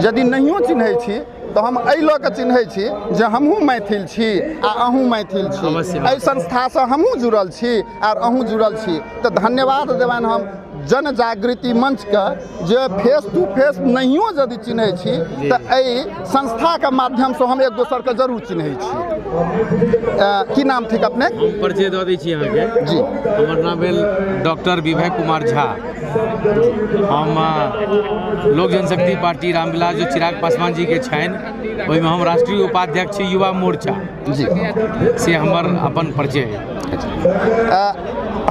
यदि नहियो चिन्है छी तऽ हम एहि लऽ कऽ चिन्है छी जे हमहूँ मैथिल छी आ अहूँ मैथिल छी, एहि संस्थासँ हमहूँ जुड़ल छी आर अहूँ जुड़ल छी। तऽ धन्यवाद देबनि हम जन जागृति मंचके जे फेस टू फेस नहियो यदि चिन्है छी तऽ एहि संस्थाके माध्यमसँ हम एक दोसरके जरूर चिन्है छी। की नाम थिक अपने? हम परिचय दऽ दै छी अहाँके। जी, हमर नाम भेल डॉक्टर विभय कुमार झा। हम लोक जनशक्ति पार्टी रामविलास जो चिराग पासवान जी के छनि ओहिमे हम राष्ट्रीय उपाध्यक्ष छी युवा मोर्चा। जी, से हमर अपन परिचय है।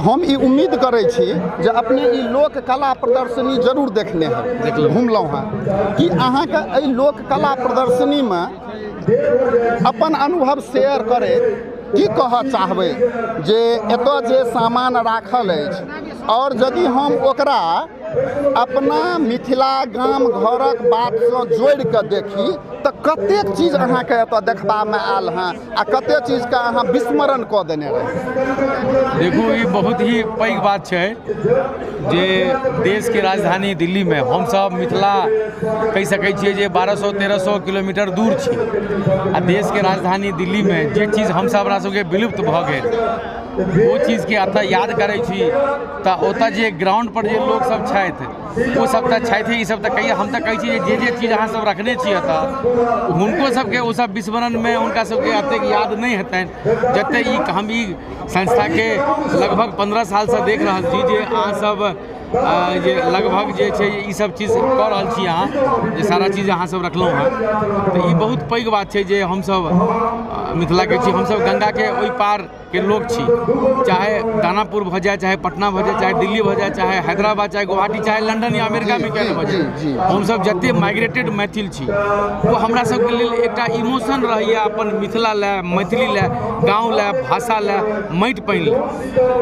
हम ई उम्मीद करै छी जे अपने ई लोक कला प्रदर्शनी जरूर देखने हैं, घुमलहुँ हैं। कि अहाँके एहि लोक कला प्रदर्शनीमे अपन अनुभव शेयर करैत की कहऽ चाहबै जे एतऽ जे सामान राखल अछि और यदि हम ओकरा अपना मिथिला गाम घरक बातसँ जोड़ि कऽ देखी तऽ कतेक चीज अहाँके एतऽ देखबामे आयल हँ आ कतेक चीजके अहाँ विस्मरण कऽ देने रही? देखू, ई बहुत ही पैघ बात छै जे देशके राजधानी दिल्लीमे हमसभ मिथिला कहि सकै छियै जे 1200-1300 किलोमीटर दूर छी आ देशके राजधानी दिल्लीमे जे चीज हमसभ हमरा सबके विलुप्त भऽ गेल ओ चीजके एतऽ याद करै छी। तऽ ओतऽ जे ग्राउंड पर जे लोकसभ छथि ओ सब तऽ छथि, ई सब तऽ कहिए हम तऽ कहै छी जे जे चीज अहाँ सब रखने छी एतऽ हुनको सबके ओ सब विस्मरणमे हुनका सबके एतेक याद नहि हेतनि जतेक ई हम ई संस्थाके लगभग 15 सालसँ देख रहल छी जे अहाँ सब जे लगभग जे छै ई सब चीज कऽ रहल छी, अहाँ जे सारा चीज अहाँ सब रखलहुँ हँ। तऽ ई बहुत पैघ बात छै जे हमसब मिथिलाके छी, हमसब गंगाके ओहि पार के लोग छी, चाहे दानापुर भऽ जाए, चाहे पटना भऽ जाए, चाहे दिल्ली भऽ जाए, चाहे हैदराबाद, चाहे गुवाहाटी, चाहे लंदन या अमेरिकामे किया नहि भऽ जाए, हमसब जते माइग्रेटेड मैथिल छी ओ हमरा सबके लेल एकटा इमोशन रहैए अपन मिथिला लए, मैथिली लए, गाँव लए, भाषा लए, माटि पानि लए।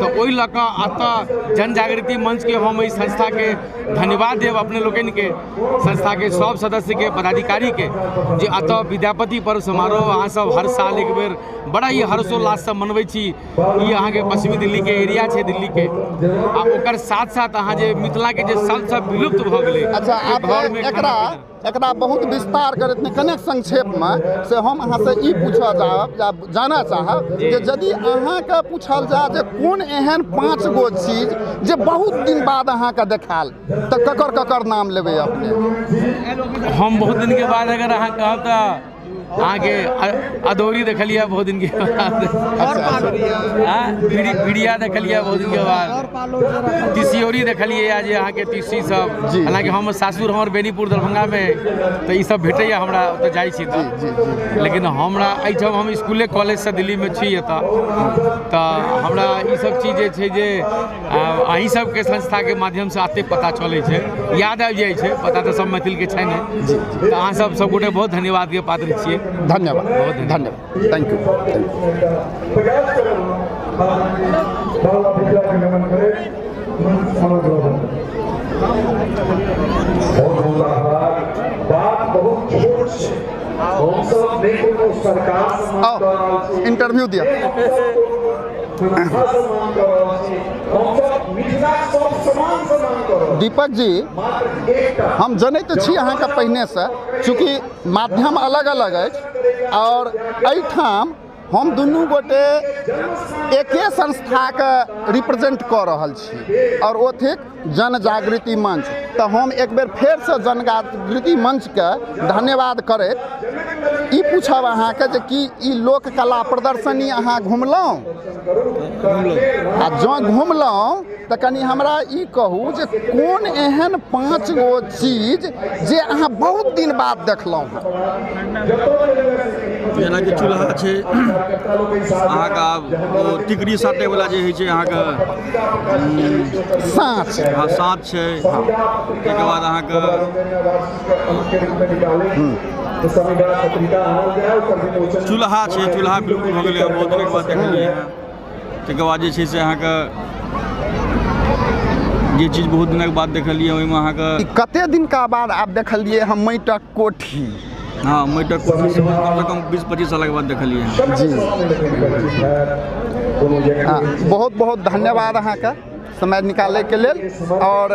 तऽ ओहि लऽ कऽ एतऽ जन जागृति मंचके हम एहि संस्थाके धन्यवाद देब, अपने लोकनिके संस्थाके सब सदस्यके, पदाधिकारीके, जे एतऽ विद्यापति पर्व समारोह अहाँ सब हर साल एक बेर बड़ा ही हर्षोल्लाससँ मनबै छी। ई अहाँके पश्चिमी दिल्लीके एरिया छै दिल्लीके, आ ओकर साथ साथ अहाँ जे मिथिलाके जे सबसँ विलुप्त भऽ गेलै। अच्छा, आब एकरा बहुत विस्तार करैत नहि, कनेक संक्षेपमे से हम अहाँसँ ई पूछऽ चाहब या जानऽ चाहब जे यदि अहाँके पूछल जाय जे कोन एहन 5 गो चीज जे बहुत दिन बाद अहाँके देखायल तऽ ककर ककर नाम लेबै अपने? हम बहुत दिनके बाद अगर अहाँ कहब तऽ अहाँके अदौरी देखलियै बहुत दिनके बाद, बिड़िया देखलियै बहुत दिनके बाद, तिसियौरी देखलियै जे अहाँके तीसी सब। हालाँकि हम सासुर हमर बेनीपुर दरभंगामे तऽ ई सब भेटैए हमरा, ओतऽ जाइ छी तऽ, लेकिन हमरा एहिठाम हम इसकुले कॉलेजसँ दिल्लीमे छी एतऽ, तऽ हमरा ई सब चीज जे छै जे अहीं सबके संस्थाके माध्यमसँ एतेक पता चलै छै, याद आबि जाइ छै, पता तऽ सब मैथिलके छै नहि। तऽ अहाँ सब सबगोटे बहुत धन्यवादके पात्र छियै। धन्यवाद, धन्यवाद, thank you. आओ इंटरव्यू दिया। दीपक जी, हम जनैत छी अहाँके पहिनेसँ, चूँकि माध्यम अलग अलग अछि और एहिठाम हम दुनू गोटे एके संस्थाके रिप्रेजेंट कऽ रहल छी और ओ थिक जन जागृति मंच। तऽ हम एक बेर फेरसँ जन जागृति मंचके धन्यवाद करैत ई पूछब अहाँके जे कि ई लोक कला प्रदर्शनी अहाँ घुमलहुँ? आ जँ घुमलहुँ तऽ कनि हमरा ई कहू जे कोन एहन 5 गो चीज जे अहाँ बहुत दिन बाद देखलहुँ हँ? जेनाकि चूल्हा छै अहाँके, आब ओ टिकरी साटैवला जे होइ छै अहाँके साँच, हँ साँच छै। ताहिके बाद अहाँके चूल्हा छै, चूल्हा बिल्कुल भऽ गेलै, बहुत दिनके बाद देखलियै। ताहिके बाद जे छै से अहाँके जे चीज बहुत दिनक बाद देखलियै ओहिमे अहाँके कते दिनका बाद आब देखलियै हम माटिक कोठी? हाँ, माटिक कोठी सेहो कमसँ कम 20-25 सालके बाद देखलियै। जी, बहुत बहुत धन्यवाद अहाँके। समय निकालैके लेल आओर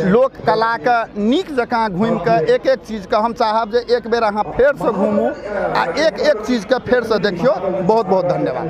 लोक कलाके नीक जकाँ घुमिके एक एक चीजके हम चाहब जे एक बेर अहाँ फेरसँ घुमू आ एक एक चीजके फेरसँ देखियौ। बहुत बहुत धन्यवाद।